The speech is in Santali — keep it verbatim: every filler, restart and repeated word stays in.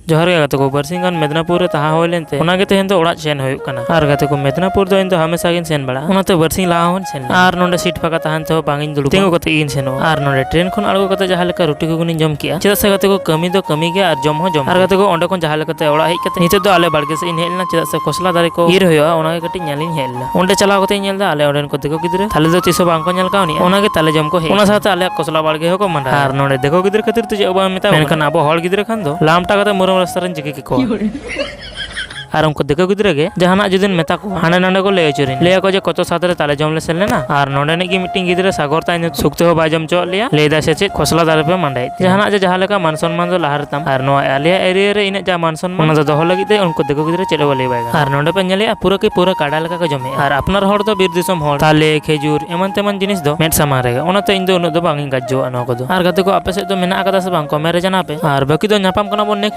ᱡᱚᱦᱟᱨ ᱜᱮ ᱜᱟᱛᱮ ᱠᱚ, ᱵᱟᱨᱥᱤᱧ ᱜᱟᱱ ᱢᱮᱫᱽᱱᱟᱯᱩᱨ ᱨᱮ ᱛᱟᱦᱮᱸ ᱦᱩᱭ ᱞᱮᱱᱛᱮ, ᱚᱱᱟ ᱜᱮ ᱛᱮᱦᱮᱧ ᱫᱚ ᱚᱲᱟᱜ ᱥᱮᱱ ᱦᱩᱭᱩᱜ ᱠᱟᱱᱟ᱾ ᱟᱨ ᱜᱟᱛᱮ ᱠᱚ, ᱢᱮᱫᱽᱱᱟᱯᱩᱨ ᱫᱚ ᱤᱧ ᱫᱚ ᱦᱟᱢᱮᱥᱟ ᱜᱤᱧ ᱥᱮᱱ ᱵᱟᱲᱟᱜᱼᱟ, ᱚᱱᱟᱛᱮ ᱵᱟᱨᱥᱤᱧ ᱞᱟᱦᱟ ᱦᱚᱸᱧ ᱥᱮᱱ ᱞᱮᱱᱟ᱾ ᱟᱨ ᱱᱚᱸᱰᱮ ᱥᱤᱴ ᱯᱷᱟᱸᱠᱟ ᱛᱟᱦᱮᱱ ᱛᱮᱦᱚᱸ ᱵᱟᱝ ᱤᱧ ᱫᱩᱲᱩᱵ, ᱛᱤᱸᱜᱩ ᱠᱟᱛᱮ ᱜᱤᱧ ᱥᱮᱱᱚᱜᱼᱟ᱾ ᱟᱨ ᱱᱚᱸᱰᱮ ᱴᱨᱮᱱ ᱠᱷᱚᱱ ᱟᱬᱜᱚ ᱠᱟᱛᱮ ᱡᱟᱦᱟᱸ ᱞᱮᱠᱟ ᱨᱩᱴᱤ ᱠᱚ ᱜᱮᱞᱤᱧ ᱡᱚᱢ ᱠᱮᱜᱼᱟ, ᱪᱮᱫᱟᱜ ᱥᱮ ᱜᱟᱛᱮ ᱠᱚ, ᱠᱟᱹᱢᱤ ᱫᱚ ᱠᱟᱹᱢᱤ ᱜᱮ ᱟᱨ ᱡᱚᱢ ᱦᱚᱸ ᱡᱚᱢ᱾ ᱟᱨ ᱜᱟᱛᱮ ᱠᱚ, ᱚᱸᱰᱮ ᱠᱷᱚᱱ ᱡᱟᱦᱟᱸ ᱞᱮᱠᱟᱛᱮ ᱚᱲᱟᱜ ᱦᱮᱡ ᱠᱟᱛᱮ ᱱᱤᱛᱚᱜ ᱫᱚ ᱟᱞᱮ ᱵᱟᱲᱜᱮ ᱥᱮᱫ ᱤᱧ ᱦᱮᱡ ᱞᱮᱱᱟ, ᱪᱮᱫᱟᱜ ᱥᱮ ᱠᱷᱚᱥᱞᱟ ᱫᱟᱨᱮ ᱠᱚ ᱤᱨ ᱦᱩᱭᱩᱜᱼᱟ, ᱚᱱᱟ ᱜᱮ ᱠᱟᱹᱴᱤᱡ ᱧᱮᱞ ᱤᱧ ᱦᱮᱡ ᱞᱮᱱᱟ᱾ ᱚᱸᱰᱮ ᱪᱟᱞᱟᱣ ᱠᱟᱛᱮ ᱧᱮᱞ ᱮᱫᱟ, ᱟᱞᱮ ᱚᱸᱰᱮᱱ ᱠᱚ ᱫᱤᱠᱩ ᱜᱤᱫᱽᱨᱟᱹ ᱛᱟᱞᱮ ᱫᱚ ᱛᱤᱥ ᱦᱚᱸ ᱵᱟᱝ ᱠᱚ ᱧᱮᱞ ᱠᱟᱣᱱᱤᱡᱼᱟ, ᱚᱱᱟ ᱜᱮ ᱛᱟᱞᱮ ᱡᱚᱢ ᱠᱚ ᱦᱮᱡ᱾ ᱚᱱᱟ ᱥᱟᱶᱛᱮ ᱟᱞᱮᱭᱟᱜ ᱠᱷᱚᱥᱞᱟ ᱵᱟᱲᱜᱮ ᱦᱚᱸᱠᱚ ᱢᱟᱸᱰᱟᱭᱟ᱾ ᱟᱨ ᱱᱚᱸᱰᱮ ᱫᱤᱠᱩ ᱜᱤᱫᱽᱨᱟᱹ ᱠᱷᱟᱹᱛᱤᱨ ᱛᱮ ᱪᱮᱫ ᱦᱚᱸ ᱵᱟᱝ ᱢᱮᱛᱟ ᱠᱚ ᱠᱟᱱᱟ᱾ ᱢᱮᱱᱠᱷᱟᱱ ᱟᱵᱚ ᱦᱚᱲ ᱜᱤᱫᱽᱨᱟᱹ ᱠᱷᱟᱱ ᱫᱚ ᱞᱟᱢᱴᱟ ᱠᱟᱛᱮ ᱢᱩᱨᱟᱹᱢ ᱨᱟᱥᱛᱟ ᱨᱮᱧ ᱡᱤᱠᱤ ᱠᱮᱠᱚᱣᱟ᱾ ᱟᱨ ᱩᱱᱠᱩ ᱫᱤᱠᱩ ᱜᱤᱫᱽᱨᱟᱹ ᱜᱮ ᱡᱟᱦᱟᱱᱟᱜ ᱡᱩᱫᱤᱢ ᱢᱮᱛᱟ ᱠᱚᱣᱟ, ᱦᱟᱸᱰᱮ ᱱᱟᱸᱰᱮ ᱠᱚ ᱞᱟᱹᱭ ᱟᱹᱪᱩᱨᱤᱧ᱾ ᱞᱟᱹᱭ ᱟᱠᱚ ᱡᱮ, "ᱠᱚᱛᱚ ᱥᱟᱛ ᱨᱮ ᱛᱟᱞᱮ ᱡᱚᱢ ᱞᱮ ᱥᱮᱱ ᱞᱮᱱᱟ, ᱟᱨ ᱱᱚᱸᱰᱮᱱᱤᱡ ᱜᱮ ᱢᱤᱫᱴᱤᱱ ᱜᱤᱫᱽᱨᱟᱹ ᱥᱟᱜᱚᱨ ᱛᱟᱭ ᱧᱩᱛᱩᱢ ᱥᱩᱠ ᱛᱮᱦᱚᱸ ᱵᱟᱭ ᱡᱚᱢ ᱦᱚᱪᱚᱣᱟᱜ ᱞᱮᱭᱟ, ᱞᱟᱹᱭ ᱫᱟᱭ ᱥᱮ ᱪᱮᱫ ᱠᱷᱚᱥᱞᱟ ᱫᱟᱨᱮ ᱯᱮ ᱢᱟᱸᱰᱟᱭᱮᱫ ᱛᱤᱧᱟ?" ᱡᱟᱦᱟᱱᱟᱜ ᱡᱮ ᱡᱟᱦᱟᱸ ᱞᱮᱠᱟ ᱢᱟᱱ ᱥᱚᱱᱢᱟᱱ ᱫᱚ ᱞᱟᱦᱟ ᱨᱮ ᱛᱟᱢ, ᱟᱨ ᱱᱚᱣᱟ ᱟᱞᱮᱭᱟᱜ ᱮᱨᱤᱭᱟ ᱨᱮ ᱤᱱᱟᱹᱜ ᱡᱟ ᱢᱟᱱ ᱥᱚᱱᱢᱟᱱ, ᱚᱱᱟ ᱫᱚ ᱫᱚᱦᱚ ᱞᱟᱹᱜᱤᱫ ᱛᱮ ᱩᱱᱠᱩ ᱫᱤᱠᱩ ᱜᱤᱫᱽᱨᱟᱹ ᱪᱮᱫ ᱦᱚᱸ ᱵᱟᱭ ᱞᱟᱹᱭ ᱵᱟᱭ ᱜᱟᱱᱚᱜᱼᱟ᱾ ᱟᱨ ᱱᱚᱸᱰᱮ ᱯᱮ ᱧᱮᱞᱮᱜᱼᱟ, ᱯᱩᱨᱟᱹ ᱠᱤ ᱯᱩᱨᱟᱹ ᱠᱟᱰᱟ ᱞᱮᱠᱟ ᱠᱚ ᱡᱚᱢᱮᱜᱼᱟ᱾ ᱟᱨ ᱟᱯᱱᱟᱨ ᱦᱚᱲ ᱫᱚ ᱵᱤᱨ ᱫᱤᱥᱚᱢ ᱦᱚᱲ, ᱛᱟᱞᱮ, ᱠᱷᱮᱡᱩᱨ, ᱮᱢᱟᱱ ᱛᱮᱢᱟᱱ ᱡᱤᱱᱤᱥ ᱫᱚ ᱢᱮᱫ ᱥᱟᱢᱟᱝ ᱨᱮᱜᱮ, ᱚᱱᱟᱛᱮ ᱤᱧ ᱫᱚ ᱩᱱᱟᱹᱜ ᱫᱚ ᱵᱟᱝ ᱤᱧ ᱜᱟᱡᱡᱚᱣᱟᱜᱼᱟ ᱱᱚᱣᱟ ᱠᱚᱫᱚ᱾ ᱟᱨ ᱜᱟᱛᱮ ᱠᱚ, ᱟᱯᱮ ᱥᱮᱫ ᱫᱚ ᱢᱮᱱᱟᱜ ᱟᱠᱟᱫᱟ ᱥᱮ ᱵᱟᱝ, ᱠᱚᱢᱮᱱᱴ ᱨᱮ ᱡᱟᱱᱟᱣ ᱯᱮ᱾ ᱟᱨ ᱵᱟᱹᱠᱤ ᱫᱚ ᱧᱟᱯᱟᱢ ᱠᱟᱱᱟ ᱵᱚᱱ ᱱᱮᱠᱥᱴ